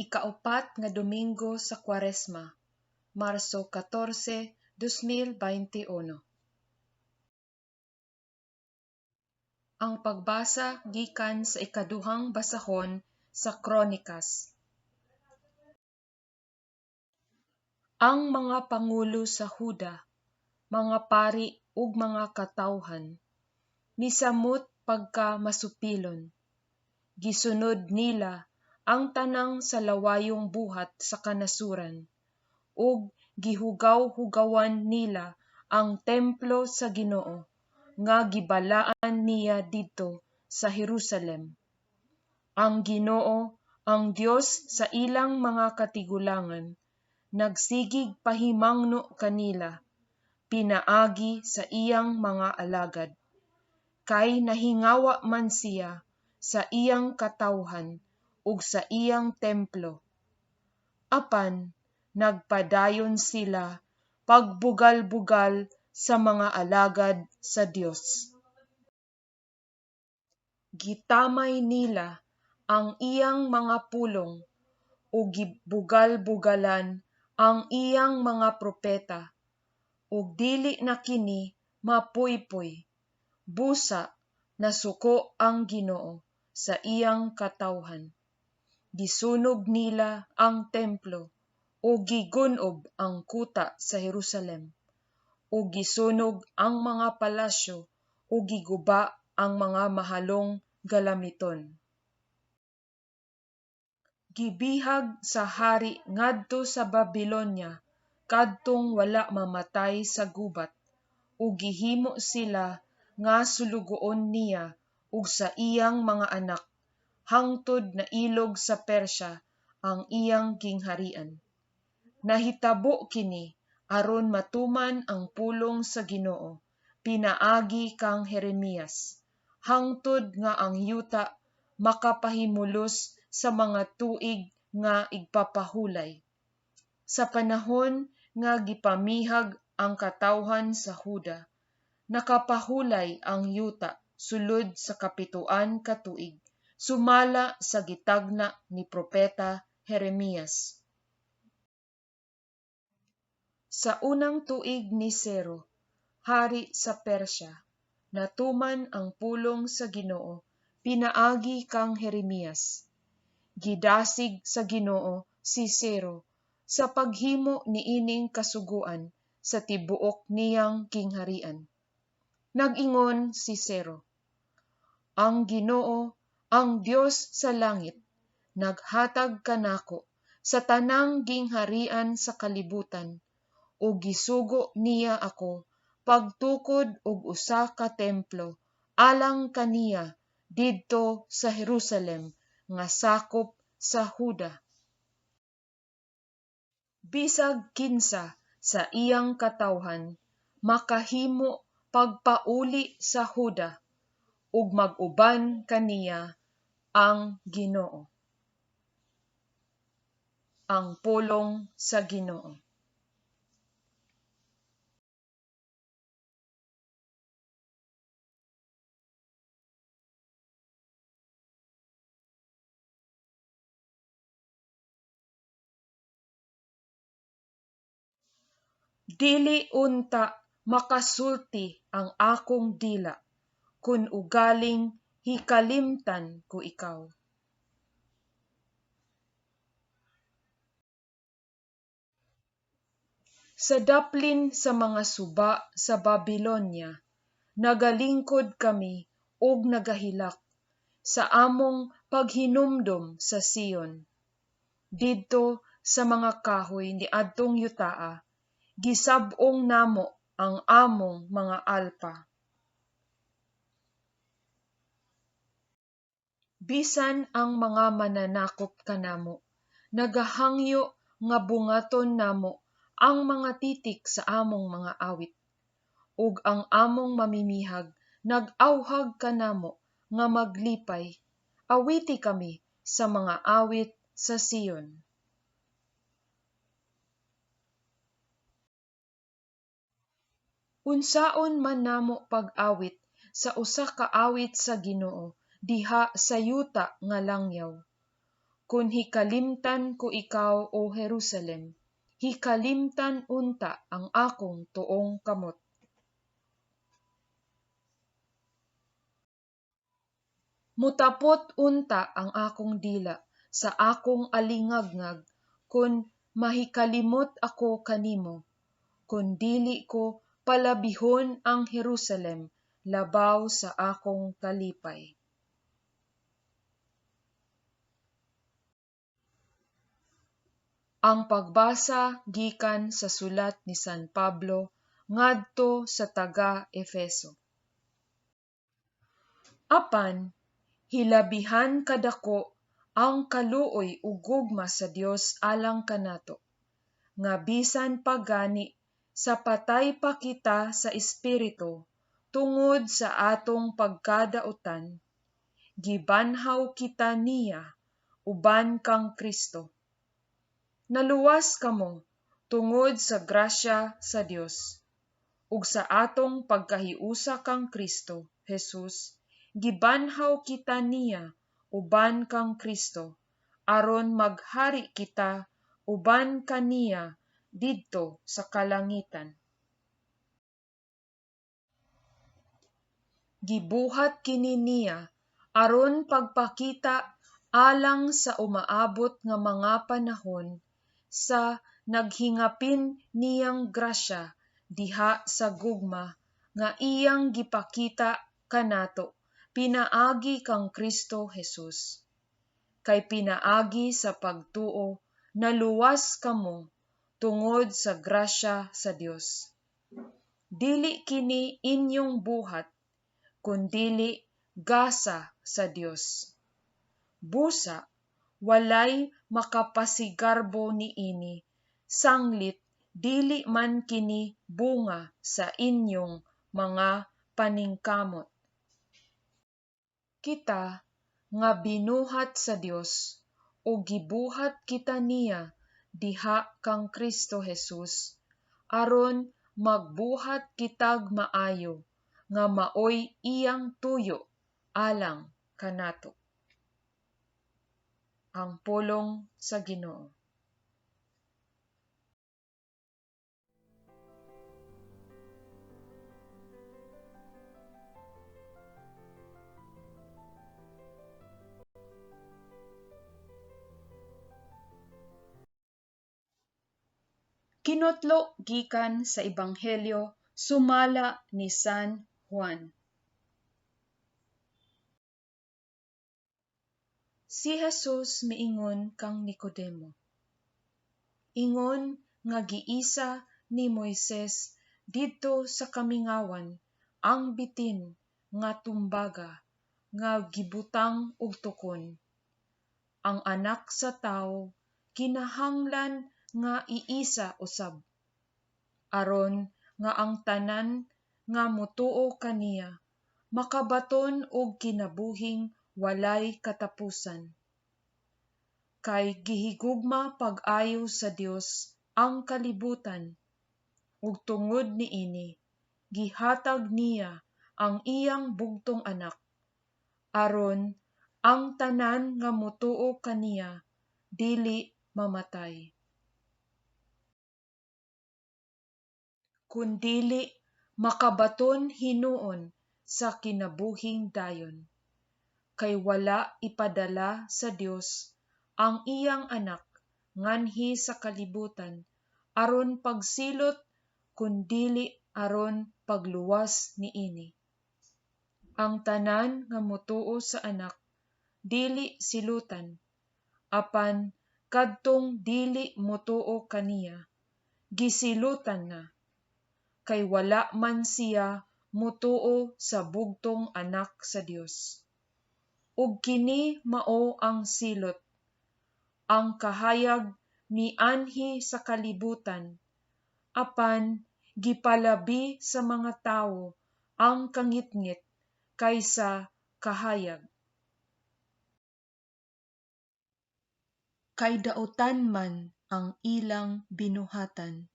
Ikaupat nga Domingo sa Kuwaresma, Marso 14, 2021. Ang pagbasa gikan sa ikaduhang basahon sa Kronikas. Ang mga pangulo sa Huda, mga pari ug mga katawhan misamot pagka masupilon. Gisunod nila ang tanang salawayong buhat sa kanasuran, ug gihugaw-hugawan nila ang templo sa Ginoo nga gibalaan niya didto sa Jerusalem. Ang Ginoo, ang Dios sa ilang mga katigulangan, nagsigig pahimangno kanila pinaagi sa iyang mga alagad. Kay nahingawa man siya sa iyang katawhan ug sa iyang templo. Apan nagpadayon sila pagbugal-bugal sa mga alagad sa Dios. Gitamay nila ang iyang mga pulong ug gibugal-bugalan ang iyang mga propeta, ug dili na kini mapuypoy. Busa nasuko ang Ginoo sa iyang katawhan. Gisunog nila ang templo ug gigun-ob ang kuta sa Jerusalem, ug gisunog ang mga palasyo ug giguba ang mga mahalong galamiton. Gibihag sa hari ngadto sa Babilonya kadtong wala mamatay sa gubat, ug gihimo sila nga sulugoon niya ug sa iyang mga anak, hangtod nailog sa Persya ang iyang gingharian. Nahitabo kini aron matuman ang pulong sa Ginoo pinaagi kang Jeremias, hangtod nga ang yuta makapahimulos sa mga tuig nga igpapahulay. Sa panahon nga gipamihag ang katawhan sa Huda, nakapahulay ang yuta sulod sa kapitoan ka tuig, sumala sa gitagna ni propeta Jeremias. Sa unang tuig ni Ciro, hari sa Persya, natuman ang pulong sa Ginoo pinaagi kang Jeremias. Gidasig sa Ginoo si Ciro sa paghimo niining kasuguan sa tibuok niyang gingharian. Nag-ingon si Ciro, "Ang Ginoo, ang Dios sa langit, naghatag kanako sa tanang gingharian sa kalibutan, ug gisugo niya ako pagtukod og usa ka templo alang kaniya didto sa Jerusalem nga sakop sa Huda. Bisag kinsa sa iyang katawhan makahimo pagpauli sa Huda, ug mag-uban kaniya ang Ginoo." Ang pulong sa Ginoo. Dili unta makasulti ang akong dila, kun ugaling hikalimtan ko ikaw. Sa daplin sa mga suba sa Babilonya, nagalingkod kami ug nagahilak sa among paghinumdom sa Sion. Didto sa mga kahoy niadtong yutaa, gisab-ong namo ang among mga alpa. Bisan ang mga mananakop kanamo, nagahangyo nga bungaton namo ang mga titik sa among mga awit, ug ang among mamimihag nag-awhag kanamo nga maglipay. Awiti kami sa mga awit sa Sion. Unsaon man namo pag-awit sa usa ka awit sa Ginoo diha sa yuta nga langyaw, Kun hikalimtan ko ikaw, O Jerusalem, hikalimtan unta ang akong tuong kamot. Mutapot unta ang akong dila sa akong alingagngag kon mahikalimot ako kanimo, kon dili ko palabihon ang Jerusalem labaw sa akong kalipay. Ang pagbasa gikan sa sulat ni San Pablo ngadto sa taga-Efeso. Apan hilabihan kadako ang kaluoy ug gugma sa Dios alang kanato, nga bisan pa gani sa patay pa kita sa espiritu tungod sa atong pagkadautan, gibanhaw kita niya uban kang Kristo. Naluwas kamo tungod sa grasya sa Dios, ug sa atong pagkahiusa kang Kristo Jesus, gibanhaw kita niya uban kang Kristo, aron maghari kita uban kaniya didto sa kalangitan. Gibuhat kini niya aron pagpakita alang sa umaabot nga mga panahon sa naghingapin niyang grasya diha sa gugma nga iyang gipakita kanato pinaagi kang Kristo Jesus. Kay pinaagi sa pagtuo naluwas kamo tungod sa grasya sa Dios. Dili kini inyong buhat, kundili gasa sa Dios. Busa walay makapasigarbo niini, sanglit dili man kini bunga sa inyong mga paningkamot. Kita nga binuhat sa Dios o gibuhat kita niya diha kang Kristo Jesus, aron magbuhat kitag maayo nga maoy iyang tuyo alang kanato. Ang pulong sa Ginoo. Kinutlo gikan sa Ebanghelyo sumala ni San Juan. Si Jesus miingon kang Nicodemo, ingon nga giisa ni Moises didto sa kamingawan ang bitin nga tumbaga nga gibutang og tukon. Ang anak sa tawo kinahanglan nga iisa usab, aron nga ang tanan nga motuo kaniya makabaton og kinabuhing walay katapusan. Kay gihigugma pag-ayo sa Dios ang kalibutan, ug tungod niini gihatag niya ang iyang bugtong anak, aron ang tanan nga motuo kaniya dili mamatay, kundili makabaton hinuon sa kinabuhing dayon. Kay wala ipadala sa Dios ang iyang anak nganhi sa kalibutan aron pagsilot, kundili aron pagluwas niini. Ang tanan nga motuo sa anak dili silutan, apan kadtong dili motuo kaniya gisilutan na, kay wala man siya motuo sa bugtong anak sa Dios. Ug kini mao ang silot, ang kahayag mianhi sa kalibutan, apan gipalabi sa mga tawo ang kangitngit kaysa kahayag. Kay dautan man ang ilang binuhatan,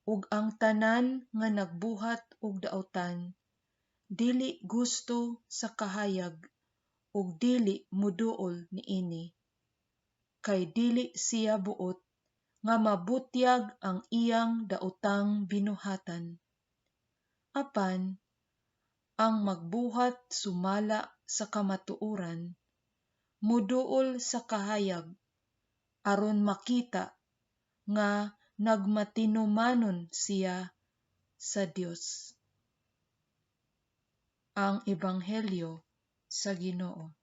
ug ang tanan nga nagbuhat og dautan dili gusto sa kahayag ug dili moduol niini. Kay dili siya buot nga mabutyag ang iyang daotang binuhatan. Apan ang magbuhat sumala sa kamatuoran, moduol sa kahayag, aron makita nga nagmatinumanon siya sa Dios. Ang Ebanghelyo sa Ginoo.